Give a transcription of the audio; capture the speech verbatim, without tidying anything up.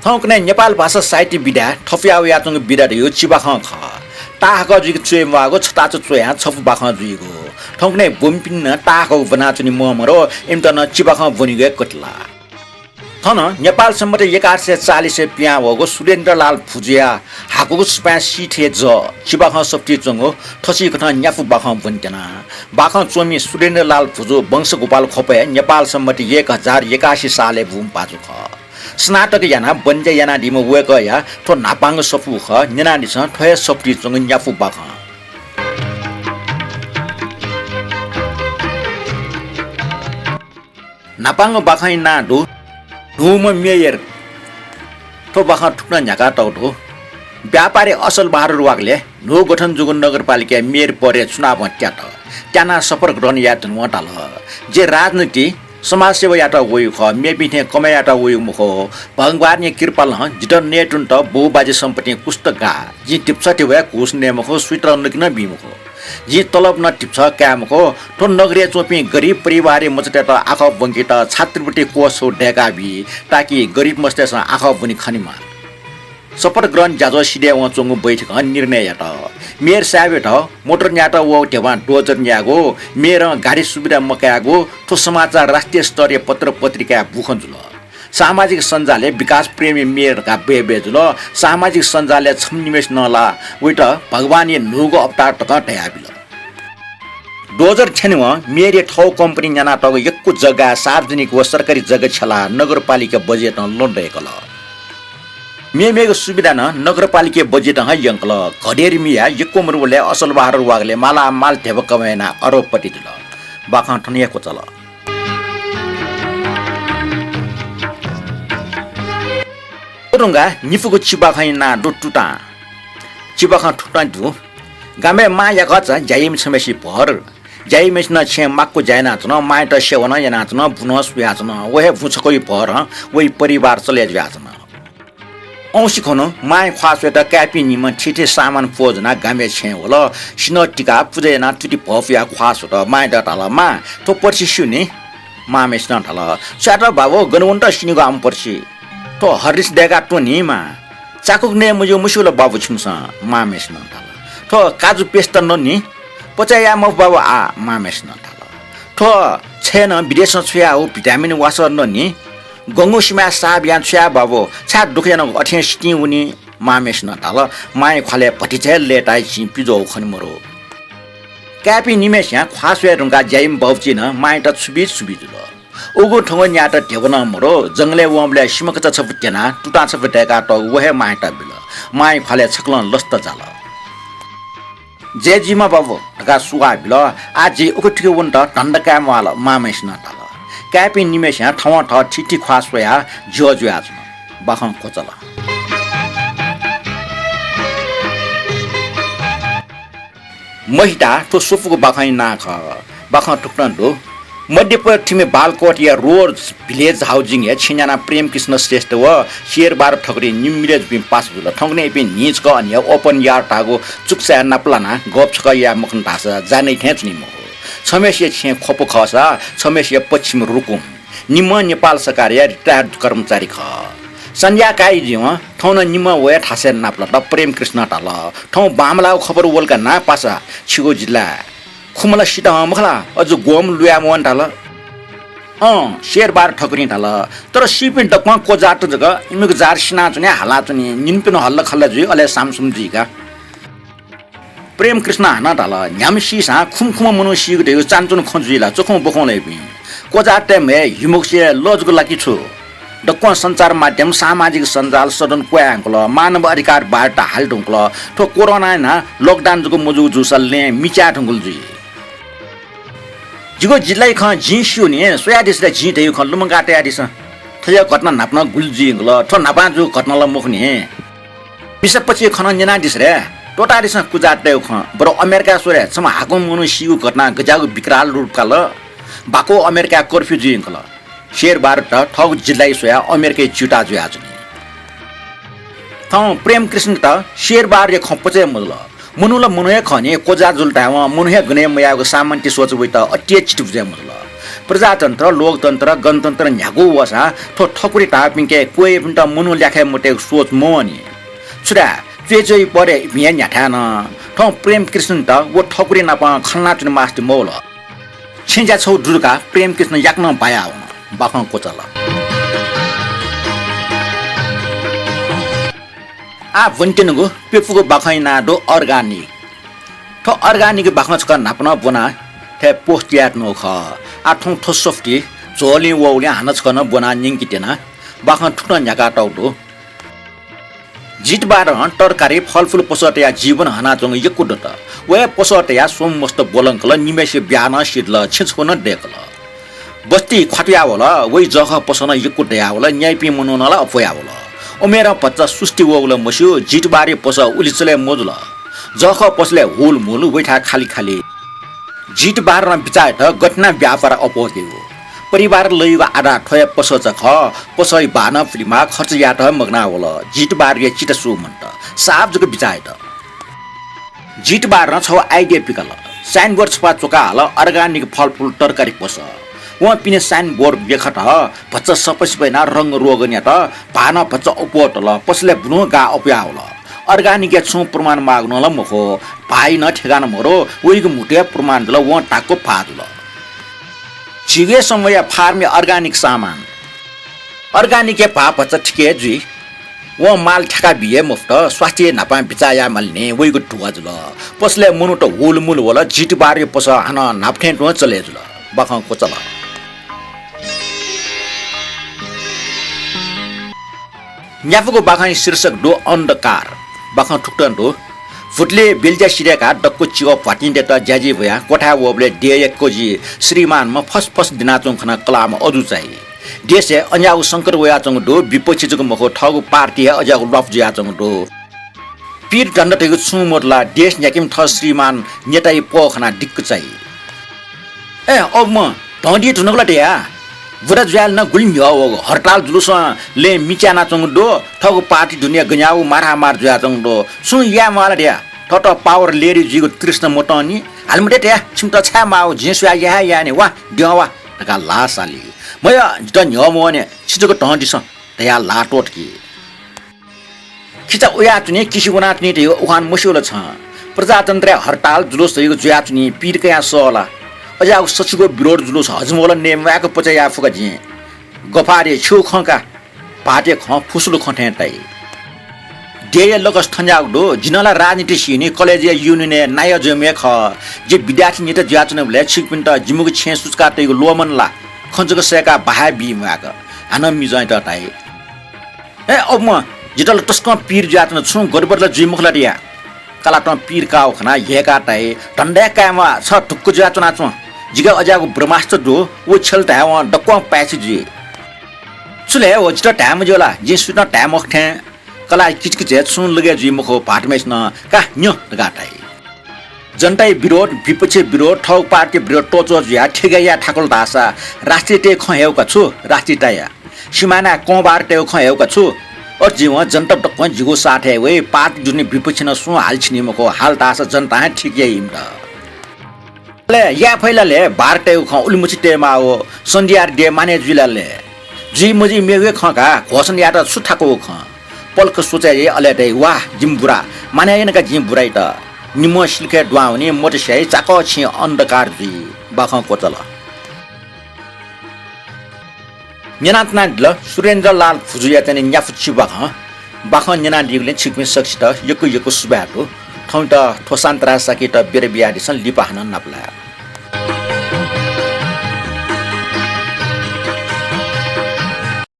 थौंकन्हय् नेपाल भाषा साहित्य विधाय् थपुया वयाच्वंगु विधा धइगु चिबाखं खः। ताहाकः जुइक च्वये म्वाःगु छताच च्वयां छपु बाखं जुइगु। थौंकन्हय् ब्वंपिनिनं ताहाकःगु ब्वनाच्वने म्वाः मरु, इमित नं चिबाखं ब्वनीगु हे कतिला। थन नेपाल संवत् एघार सय चालिसय् पिहां वःगु सुरेन्द्रलाल भुजुया हाकूगु सुपाँय् सीथय् जः चिबाखं सफुती च्वंगु थसिकथं न्यापु बाखं ब्वनेत्यना। बाखं च्वमि सुरेन्द्रलाल भुजु वंशगोपाल ख्वपय् नेपाल संवत् एक हजार एकासी सालय् बूम्ह भाजु खः। स्नातक यानाः बने ज्या यानादीम्ह वय्कःया थ्व न्हापांगु सफू खः। न्यनादिसँ थ्व हे सफुती च्वंगु न्यापु बाखं। न्हापांगु बाखंया नां दु न्हूम्ह मेयर। थ्व बाखं थुकथं न्ह्याकातःगु दु। व्यापारी असल बहादुर वाग्ले न्हू गठन जूगु नगरपालिकाय् मेयर पदय् चुनावं त्यात। त्यानाः सफर ग्रहण याये धुन वं धाल, जि राजनीति समाजसेवा यायेत वइगु खः, मेपिं थें कमाय् यायेत वइगु मखु। भगवानया कृपालं जितः नयेत्वनेत बौबाज्या सम्पत्तिं कुस्त गाः। जिं धिप्छः ध्यबा हे घुस नये मखु, सुइत नकि नं बी मखु। जिं तलब नं धिप्छः काये मखु। थ्व नगरय् च्वंपिं गरिब परिवारया मचातय्त आखः ब्वंकेत छात्रवृत्ति कोष छगू दय्काबी, ताकि गरिब मचातय्सं आखः ब्वने खनेमा। शपथ ग्रहण ज्याझ्वः सिधय् वंच्वंगु बैठकं निर्णय यात। मेयर साहेबयात मोटर न्यायेत वःगु ध्यबां डोजर न्यायेगु, मेयरं गाडी सुविधा मकायेगु, थ्व समाचार राष्ट्रिय स्तरया पत्र पत्रिकाय् बुखँ जुल। सामाजिक सञ्जालय् विकास प्रेमी मेयर धकाः बय्बय् जुल। सामाजिक सञ्जालय् छम्ह निम्हय्सिनं ला वइत भगवानया न्हूगु अवतार तकं धयाबिल। डोजर थ्यनेवं मेयरया थःगु कम्पनीं न्यानातःगु यक्व जग्गाय् सार्वजनिक व सरकारी जग्गा छ्यलाः नगरपालिका बजेटं ल्वहं दय्कल। मेमेगु सुविधा नं नगरपालिका बजेटं हे यंकल। घडेरीमिया यक्व मरुबलय् असल बहादुर वाग्ले मालामाल ध्यबा कमाय् यानाः अरबपति जुल। बाखं थन हे क्वचाल। थ्व धुंकाः निपुगु चिबाखंया नां दु तुतां। चिबाखं थुकथं दु। गामय् मां याकःचा ज्यायाम्ह छम्हय्सिया भर। ज्यायाम्हय्सिनं छेँय् माक्व ज्या यानाच्वन, मांयात सेवा नं यानाच्वन, बुँ नं सुयाच्वन। व हे बुँ छकःया भरं वया परिवार चले जुयाच्वन। औंसी खुन्हु मांया ख्वाः स्वयेत काय्पिं निम्हं थीथी सामान प्वःज्वनाः गामय् छेँय् वल। सिन्हः तिकाः पुजा यानाः तुति भःपुयाः ख्वाः स्वत। मांयात धाल, मां, थ्व पर्सि स्यू नि। मांम्हय्सिनं धाल, स्वयात बाबु, गन वनेत सिनिगु आम पर्सि। थ्व हर्लिक्स दय्काः त्वँ नि मां। चाकुक नये मज्यू मस्यू ला बाबु छिमिसं? मांम्हय्सिनं धाल। थ्व काजु पेस्ट न नि। पचाय् याये मफु बाबु आ, मांम्हय्सिनं धाल। थ्व छय् नं विदेशं छ्वयाहःगु भिटामिन वासः न नि। गंगु सिमाय् साब यानाः छ्वया बाबु, छाय् दुःख यानागु अथें सितिं वनी, मांम्हय्सिनं धाल। मांया ख्वालय् भतिचा हे लय्ताय् चिं पिज्वः खने मरु। काय्पिं निम्हय्सियां ख्वाः स्वये धुंकाः ज्यायाम्ह बाबुचिं नं मांयात छु बी छु बी जुल। उगु थुगु न्यायेत ध्यबा नं मरु। जंगलय् वंबलय् सिमकचा छपु त्यनाः तुतां छपु दय्कातःगु व हे मांयात बिल। मांया ख्वालय् छकलं लसता जाल। जय जुइमा बाबु धकाः सुवाः बिल। आः जि उखे थुखे वनेत धन्दा काये म्वाःल, मांम्हय्सिनं धाल। काय्पिं निम्हय्सियां थवंथः थीथी ख्वाः स्वयाः ज्यः जुयाच्वन। बाखं क्वचाल। महिता थ्व स्वपुगु बाखंया नां खः। बाखं थुकथं दु। मध्यपश्चिमी बालकोटया रोज भिलेज हाउजिङय् छेँ न्यानाः प्रेमकृष्ण श्रेष्ठ व शेरबहादुर ठकुरी निम्ह मिले जूपिं पासा जुल। थौंकन्हय् इपिं न्हिं छकः अन हे open air धाःगु चुकसाय् नापलानाः गप छकः याये मखन धाःसा जाने थें च्वनी मखु। छम्हय्सिया छेँ ख्वपु खःसा छम्हय्सिया पश्चिम रुकुम। निम्हं नेपाल सरकारया रिटायर्ड कर्मचारी खः। सन्ध्या काय् जुइवं थौं नं निम्हं वयाः थासय् नापलात। प्रेमकृष्णं धाल, थौं बांमलाःगु खबर वल का नां पासा छिगु जिल्लाय्। खुम्ह ला सित हं मखु ला, अझ ग्वम्ह लुयामवन धाल। अँ, शेरबहादुर ठकुरिं धाल, तर सीपिं दक्वं क्वजाःत जक, इमिगु जात सिनाच्वनी, हालाच्वनी, निन्हु पिन्हु हल्लाखल्ला जुइ, अले सामसुम जुइ का। प्रेमकृष्णं हानं धाल, न्ह्याम्ह सीसां खुम्ह खुम्ह मनू सीगु धइगु चानचुन खँ जुइ ला, चखुं बखुं ला इपिं? क्वजाःतय्म्ह हे हिमकुसे लः जक ला कि छु? दक्वं सञ्चार माध्यम, सामाजिक सञ्जाल सदन क्वय् धुंकल, मानव अधिकार वार्ता हाले धुंकल। थ्व कोरोनां यानाः lockdown जक मजूगु जूसा लँय् मिचाये धुंकल जुइ। जिगु जिल्लाया खँ जिं स्यू नि, स्वयादिसँ ला, जिं धयागु खँ लुमंका तयादिसँ। थज्याःगु घटना न्हापा नं गुलि जुइ धुंकल, थ्व न्हापां जूगु घटना ला मखु नि। मिसा पक्षया खँ नं न्यनादिसँ रे, त्वःतादिसँ क्वजाःतय्गु खँ। बरु अमेरिकाय् स्व रे, छम्ह हाकुम्ह मनू सीगु घटनां गज्याःगु विकराल रूप काल। बाक्व अमेरिकाय् कर्फ्यू जुइ धुंकल। शेरबहादुरत थःगु जिल्लाया स्वयाः अमेरिकाय् च्यूताः जुयाच्वनी। थौं प्रेमकृष्णत शेरबहादुरया खँ पचय् मजुल। मनू ला मनू हे खः नि, क्वजाः जुल धायेवं मनू हे गन हे मयाःगु सामन्ती सोच वइत अति हे चित्त बुझे मजुल। प्रजातन्त्र, लोकतन्त्र, गणतन्त्र न्ह्यागु वःसां थ्व ठकुरी धाःपिंके क्वय्‌पिन्त मनू ल्याखय् मतयेगु सोच मवनी। छु धाये, च्वय् च्वय् परे इपिं हे न्ह्याथाय् नं। थौं प्रेमकृष्णयात व ठकुरी नाप खँ ल्हानाच्वने मास्ति मवल। छेँज्या छगू दुधुकाः प्रेमकृष्ण याकनं बाया वन। बाखं क्वचाल। आः ब्वनेत्यनागु प्यपुगु बाखंया नां दु organic। थ्व organic बाखं छकः न्हापा नं ब्वनाः थथे post यायेत्यनागु खः। आः थौं थ्व सफुती झ्वलय् वःगुलिं हानं छकः नं ब्वनाः न्यंकेत्यना। बाखं थुकथं न्ह्याकातःगु दु। जितबहादुरं तरकारी, फलफुल पसः तयाः जीवन हनाच्वंगु यक्व दत। व हे पसः तयाः स्वम्ह मस्त ब्वलंकल, निम्हय्‌सिया ब्याहा नं सिधल, छेँ छकू नं दय्‌कल। बस्ती ख्वातुयावल, वइ जःखः पसः नं यक्व दयावल, न्याइपिं मनू नं ला अप्वः यावल। उमेरं भचा सुस्ती वःगु ला मस्यू, जितबहादुया पसः उलि चले मजुल। जःखः पसलय् हुलमुल, वइथाय् खालिखालि। जितबहादुरं बिचाः यात गथे यानाः व्यापार अप्वः जुइगु। परिवार लइगु आधार थ्व हे पसः चा खः। पसःया भाः नं पुलेमाः, खर्च यायेत हे मगानावल। जितबहादुया चिता सू मन्त। साफ जक बिचाः यात। जितबहादुरं छगू idea पिकाल। Signboard छपा च्वकाः हाल, organic फलफुल तरकारी पसः। वं पिने signboard यख्खात, भचा सफासिफा यानाः रंग रोगन यात, भाः नं भचा अप्वः तल, पसलय् बुलुहुँ गाः अप्वयावल। Organic-या छुं प्रमाण माःगु नं ला मखु, भाःया नं ठेगाना मरु, वइगु म्हुतुया प्रमाण जुल, वं धाक्व भाः जुल। झीगु हे समूहया farm-या organic सामान। Organic-या भाः भचा थिके हे जुइ। वं माल थ्याका बी हे मफुत, स्वास्थ्यया न्हापां बिचाः याये माल नि, वइगु धुवा जुल। पसलय् मनूत हुलमुल वल, जितबहादुया पसः हानं न्हापा थें तुं चले जुल। बाखं क्वचाल। न्यापीगु बाखंया शीर्षक दु अन्धकार। बाखं थुकथं दु। भुतले बेल्ज्या सिधय्‌काः दक्व चिगः भ्वातिंतय्‌त ज्याझी ब्वयाः क्वथाय् वःबलय् देय्‌या कजि श्रीमानम्ह फसफस दिनाच्वंगु खनाः कलाःम्ह अजू चाइ। देशय् अज्याःगु संकट वयाच्वंगु दु, विपक्ष जक मखु, थःगु पार्टी हे अज्याःगु ल्वापु जुयाच्वंगु दु। पीर धन्दा धइगु छुं मदु ला, देश न्ह्याकेम्ह थः श्रीमान नेताया पौ खनाः दिक्क चाइ। ए, अबुम्ह, धं दी धुनकल धया। बुरा जुयाः नं गुलि न्ह्यः वःगु, हरताल जुलुसं लँय् मिचा यानाच्वंगु दु, थःगु पार्टी दुने गज्याःगु मारामार जुयाच्वंगु दु। छुं याये म्वाः ला धया, थःत power लेरी जुइगु तृष्णा मतंनि। हाले मते धया, छिमित छाय् माःगु, जिं स्वयाः याये याये नि, वा, द्यं वा धकाः ल्हाः साली। मयः, जितः न्ह्यः मवने, छि जक धं दिसँ धयाः ल्हाः त्वःतकी। खिचा उयाच्वनी, किसि वनाच्वनी धइगु उखान मस्यू ला छं? प्रजातन्त्रय् हरताल जुलुस धइगु जुयाच्वनी, पीर कयाः सः ला? अज्याःगु सछिगू विरोध जुलुस हजमवल नये म्वायेक पचय् याये फु का जिं। गफारे छिगु खँ का, भाःतया खँ फुसुलु खँ थें ताइ। देय्‌या लकस थन्याःगु दु, जि नं ला राजनीति सीनि, कलेजया युनियनय् नायः जुइम्ह हे खः। जि विद्यार्थी नेता जुयाच्वनाबलय् छिकपिन्त जिमिगु छेँय् सुचुका तइगु ल्वःमन ला? खँ जक सय्‌काः बाहाय् बी म्वायेक हानं मिजंयात ताइ। ए, अबुम्ह, जितः ला तसकं पीर जुयाच्वन, छुं गडबड ला जुइ मखु ला धया। कलातं पीर काःगु खनाः ह्यय्‌काः ताइ, धन्दा हे काये म्वाः, छ ढुक्क जुयाच्वनाच्वँ। जिके अज्याःगु ब्रह्मास्त्र दु, व छ्यल धायेवं दक्वं पाय्छि जुइ। छु ले, व जितः धाये मज्यू ला? जिं सुयातं धाये मखु थें। कलाः किचकिचय् छुं लगे जुइ मखु, भाःतम्हय्‌सिनं का न्यँ धकाः ताइ। जनताया विरोध, विपक्षया विरोध, थःगु पार्टीया विरोध त्वःत्वः जुयाः थेग्या याये थाकुल धाःसा राष्ट्रियताया खँ हयेगु का छु? राष्ट्रियताया सिमानाय् कंबार तयेगु खँ हयेगु का छु? अथे जुइवं जनता दक्वं जिगु साथय् वइ, पार्टी दुने विपक्ष नं सुं हाले छिनी मखु, हाल धाःसा जनतां हे ठीक याइ इमित। अले याये फइ ला ले, बार तयेगु खँ उलिमछि तयेमाःगु, सन्धियार देय् मानय् जुइ ला ले? जुइ मजुइ मेगु हे खँ का, घोषणा यायेत छु थाकुगु खँ? पलख सोचे याइ अले धाइ, वाह, जिमि बुरा, मानय् याना का जिं बुराइत। निम्हं सिलिखय् दुहां वनी, मत स्याइ, चाकःछिं अन्धकार जुइ। बाखं क्वचाल। न्यनाच्वनादिल सुरेन्द्रलाल भुजुया चाहिँ न्यापु चिबाखं। बाखं न्यनादीगुलिं छिकपिं सकसित यक्व यक्व सुभाय् दु। थौंयात थ्व सान्तराय साकेत बेर बियादिसँ, लिपा हानं नापलाये।